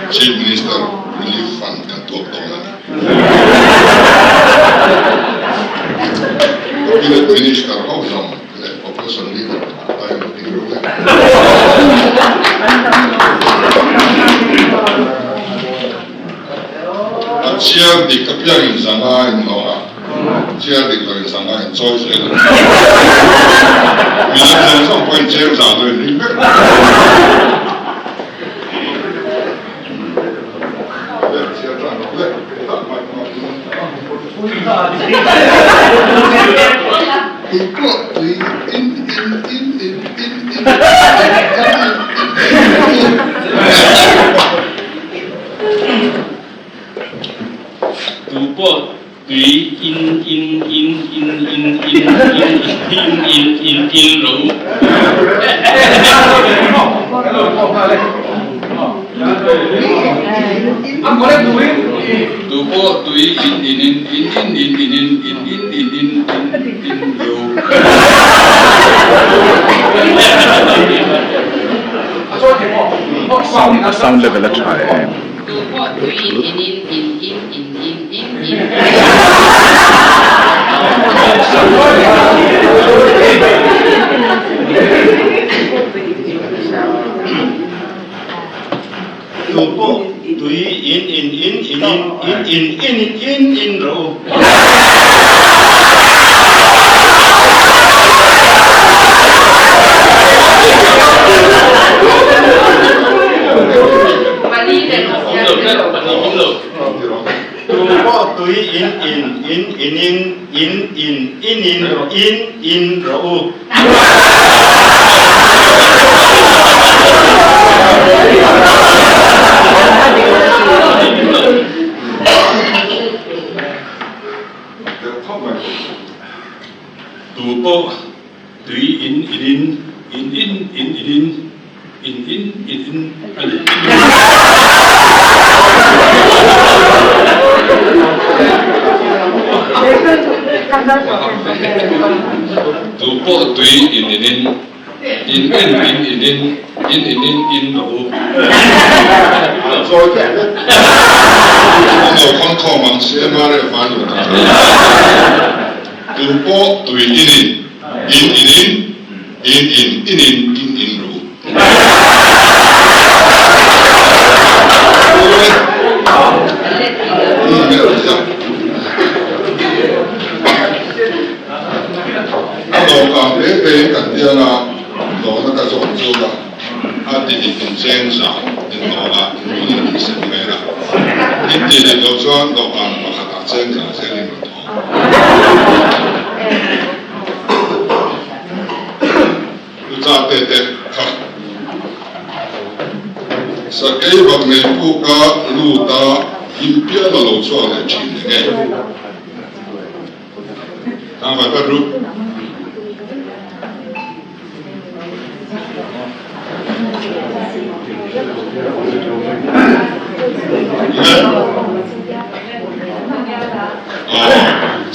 Chief Minister Relief Fund kan tuak dawn a ni. Cabinet Minister ho zawng leh Opposition Leader ai an ti ru vek. A chhiar dik apiangin zanga in hlawh a, chhiar dik loin zanga in chawi zel a ni. Mizo zawng zawng pawhin cheng zah lo in ring vek. Tu pawh tui in in in in in in in in in in in ro. Tu pawh tui in in in in in in in in in in in in in in ro. Sound level a tha em? Tu pawh tui in in in in in in in in in in rawh u. Tu pawh tui in in in in in in in in in in in rawh u. Tu pawh tui in in in in in in in in in in in in a ni. Tu pawh tui in in in in in in in in in in in in rawh u. Zawi teh vek. A no khawn khawm ang CMRF a lut ang. Tu pawh tui in in in in in In in in in in in ru. A dawhkan te te in kan tiang a, dawhna ka zawh chuk a, a ti dik in cheng zah in dawh a, in lung a tih sem hmel a. In tih dik loh chuan dawhkan pakhat ah cheng zah zel in rawn thaw. Luchate te kha sakei bak nei puka lut a himpial a lo chhuak leh thin eng e? Thangfai pat ru.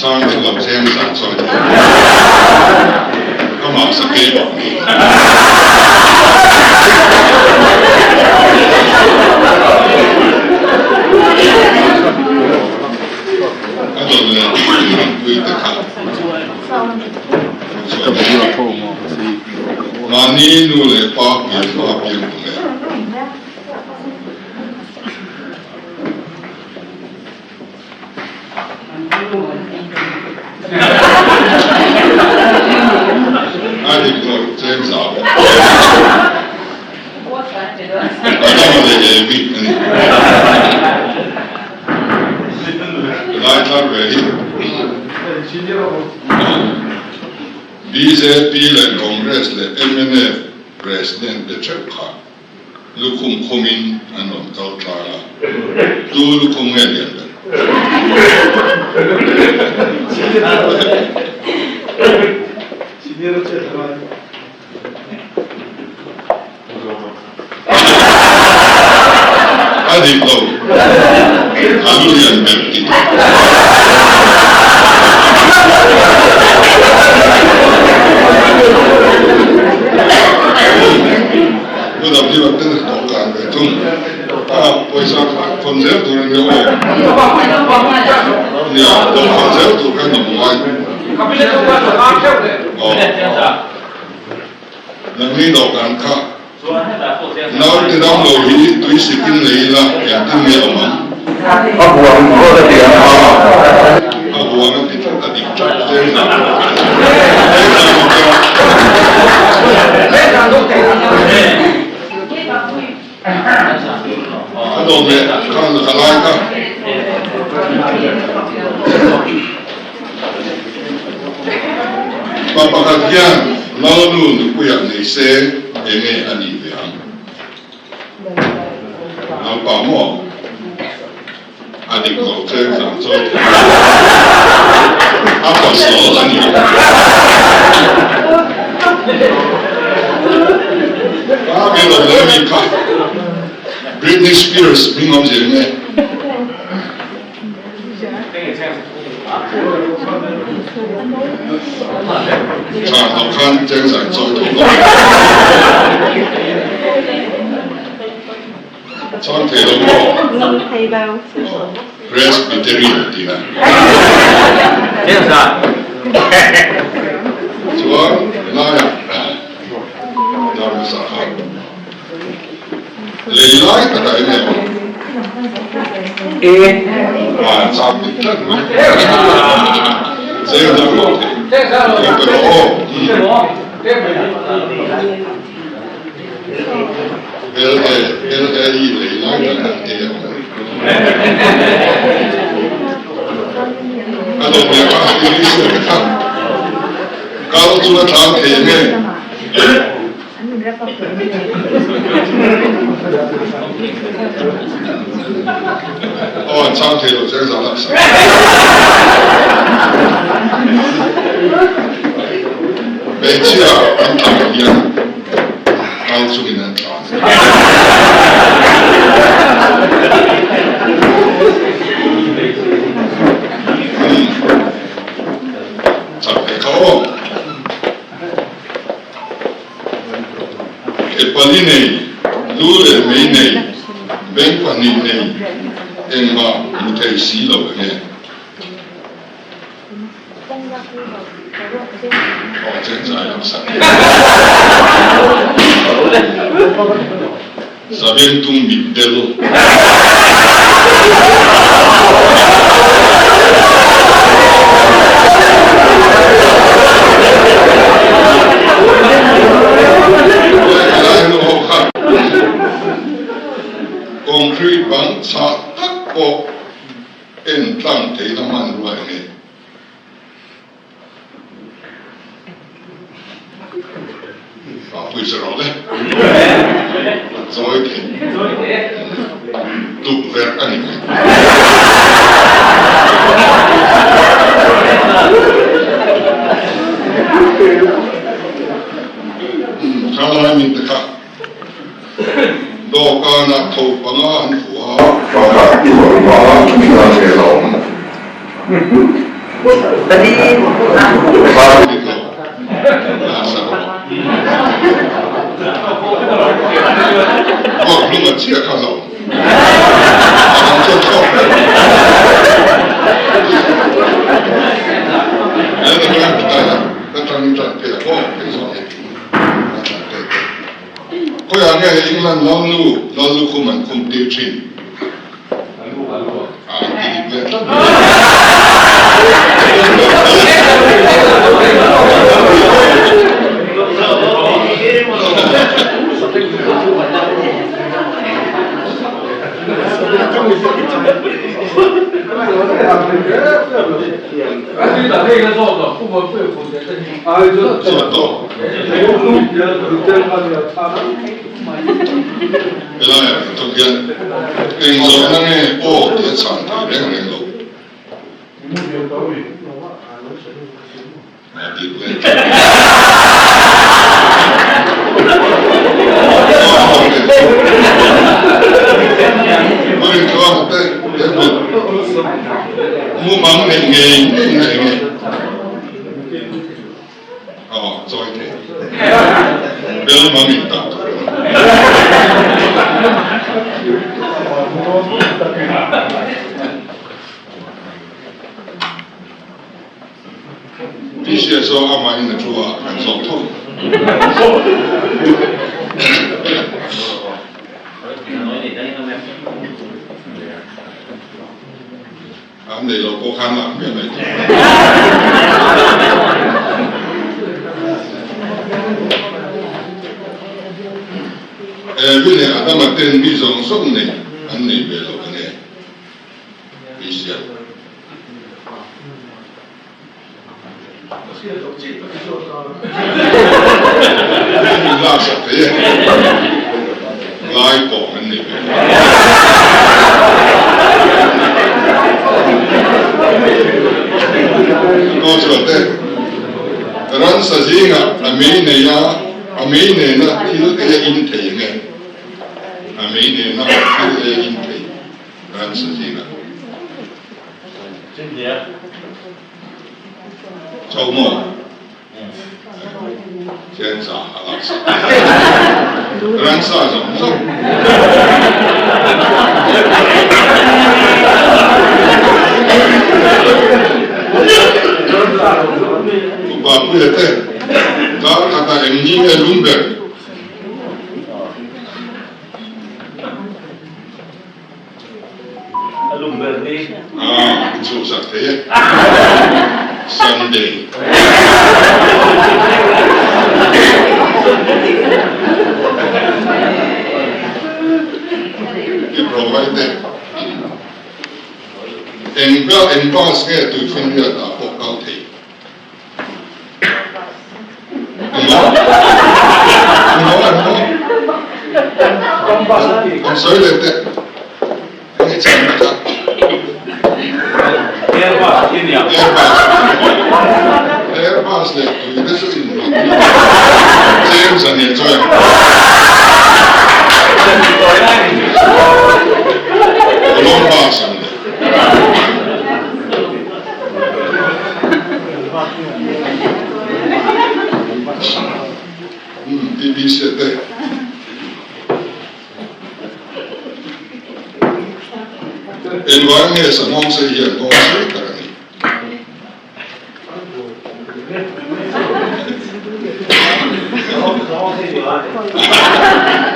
Chang dik lo cheng zan sawi thei amah sakei bawk ni. A dawt leh Rinpuii te kha. Mahni nu leh pa pian hma piang tu nge? A dik lo cheng zau. Adama leh Evi a ni. Lai thar ve hi. Bjp leh Congress leh mnf President te theuh kha lukhum khumin an rawn kal tlang a, tu lukhum nge lian ber? A dik lo, a lu lian ber tih. Pu Dapdiva te dawhkan ve thung. A pawisa kha khawn zel tur a nia aw. Nia, lo khawn zel tur kha ni ngai. Aw. Nangni dawhkan kha naute damlo hi tui sikin nei ila engtin nge awm ang? A huang rawt a ti ang a. A huang a ti tlat a dik tlat zel zan. A dawm leh khan a lai kha. Pa pakhat hian Lalnu nupuiah nei se enge a nih ve ang? Lalpa maw? A dik lo cheng zan chawi thei a pasal a ni. Ka ke lo leh mi kha Britney Spears hming awm zir nge? Chhan loh khan cheng zan chawi tho lo. Chang thei lo maw? Presbyterian tih a. Chuan helaiah dar hmasa kha lei lai takah eng nge awm? Ah, chang dik tlat mai. Cheng dang lo thei. Lo pe rawh aw. LALAE lei lai tak ah te a awm. A dawt leh kha English leh kha kal chu a tlang thei nge? Aw an chang thei lo cheng zan ah sa. Hmeichhia an tlan hian kal chungin an tlan. Chak ve kha aw. Ke pali nei, lu leh mei nei, beng pahnih nei, engmah hmu thei si lo enge? Aw chen zai lo sak. Zavengtung mitdel. Helai nu ho kha concrete bang chhah tak pawh en tlang theihna hmanrua eng nge? A pawisa rawh le. A chawi thei. Tukverh a ni mai. Thalai min te kha dawhkanah tho panga an fuh a. Pakhat i hawi hma mi a che lo. Khawiah nge England lalnu lallukhum an khum tir thin? Helaiah thawk hian eng zawhna nge aw tih a chhan thei reng reng lo. A dik leh Mumang neih ngei ngei na eng e. Aw, chawi thei. Bel mang in tak tur a ni. Pc saw amahin a thu a, kan zawh tho. An nei lo pawh khan lak hmiah mai tur. Evi leh Adama ten mi zawng zawng nei an nei ve lo ang e. Tih Lak sak thei e. Lai tawng an nei ve. Aw chuan te, ransa zingah a mei nei a, a mei nena thil ei a in thei ang e. A mei nena thil ei a in thei ransa zingah. Chau maw? Thianza a laksak. Ransa zawng zawng. Upa Puia te, kar khatah eng ni nge lum ber? A lum ber ni. Ah, in chhuhsak thei e. Sunday. I provide te. Eng ber eng bus nge tuifinriat ah pawh kal thei. An sawi leh teh hei chhan na kha Airbus leh tui te chu inhlat na tlem zan leh chuan Columbus an leh. Umm TBC te. Engvang nge sanghawng sei hian kawng sei tak a ni?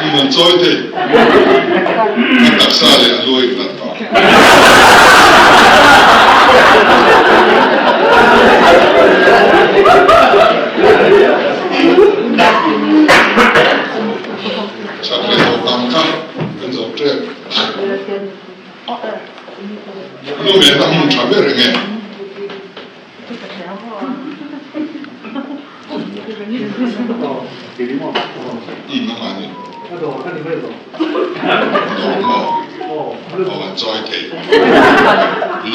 Umm an chawi thei. A taksa leh a lu a inhlat phah. Chak leh tawh tam kha kan zawh tep. Lu mehna hmun tha ber eng e? Umm a ni. Dawr maw? Aw an chawi thei.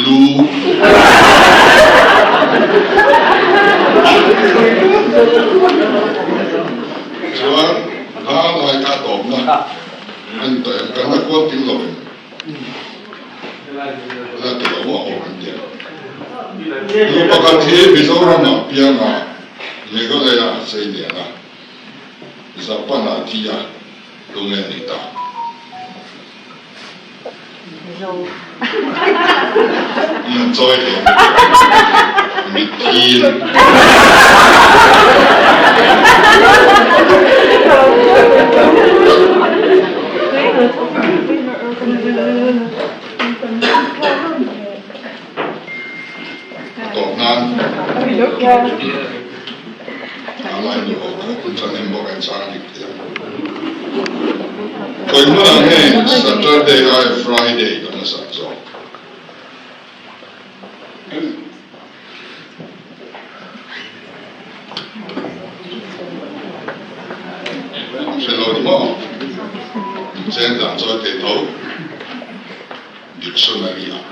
Lu. Chuan kha lai kha tawpna a ni tawh em? Kan la kual kim lo em? La ti lo a awm an tia. Nu pakhat hi Mizoram ah piang a, Meghalaya ah sei lian a, Japan ah thi a, tunge a ni ta? Nan chawi thei ang mitthi in. A tawp nan a lai nu ho kha in thahnem bawk a in chang dik thei ang. Khawi hmunah nge Saturday ai Friday kan la sak zawk? Hre lo ni maw? Chen dan chawi thei tho dictionary ah.